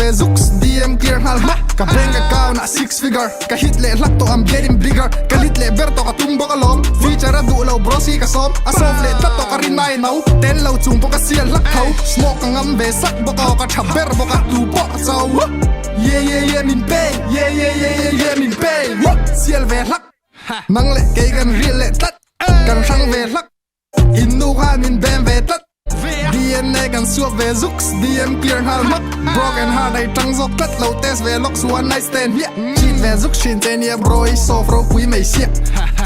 ve zuks DM clear nghal hmak Ka bank account ah six figure Ka hit leh hlak tawh I'm getting bigger Ka lit leh ber tawh ka tum bawk alawm Feature a duh lo bro si ka sawm A solve leh tlat tawh ka rin ai no Tel lo chung pawh ka sial hlak tho Smoke ka ngam ve sak bawk a aw ka tha ber bawk a tu pawh a cho Yeah yeah yeah min pe Yeah yeah yeah yeah yeah min pe Sial ve hlak Nang leh kei kan rial leh tlat Kan hrang ve hlak In nu khan min bem ve tlat DNA kan suak ve zuks DM clear nghal hmak Broken heart ai tang zawk tlat lo test ve lawk su one night stand hmiah Cheat ve zuk thin che nia bro i solve ropui mai siak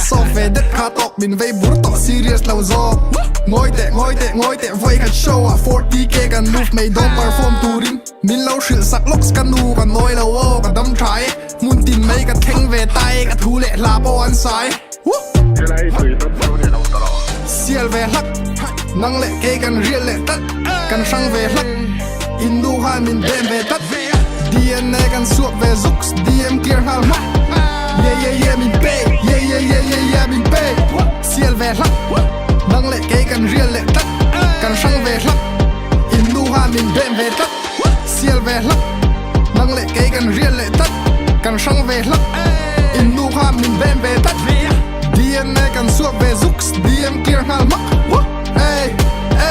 Solve ve det kha tawk min vei bur tawh serious lo zawk Ngawi teh ngawi teh ngawi teh vawi khat show ah 40k kan move mai dawn perform turin Min lo hrilh sak lawks ka nu ka nawi lo aw ka dam tha e Hmun tin mai ka thleng ve ta e ka thu leh hla pawh an sai. Sial ve hlak, nang leh kei kan rial leh tlat, kan hrang ve hlak, in nu khan min bem ve tlat, DNA kan suak ve zuks, DM clear nghal hmak, yeah yeah yeah min pe, yeah yeah yeah yeah yeah min pe, sial ve hlak, nang leh kei kan rial leh tlat, kan hrang ve hlak, in nu khan min bem ve tlat, sial ve hlak, nang leh kei kan rial leh tlat, kan hrang ve hlak. In nu kha min bem ve tlat DNA kan suak ve zuks DM clear nghal hmak Ey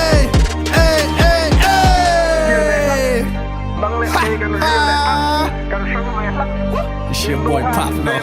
ey ey ey ey Ha ha It's your boy Pablo.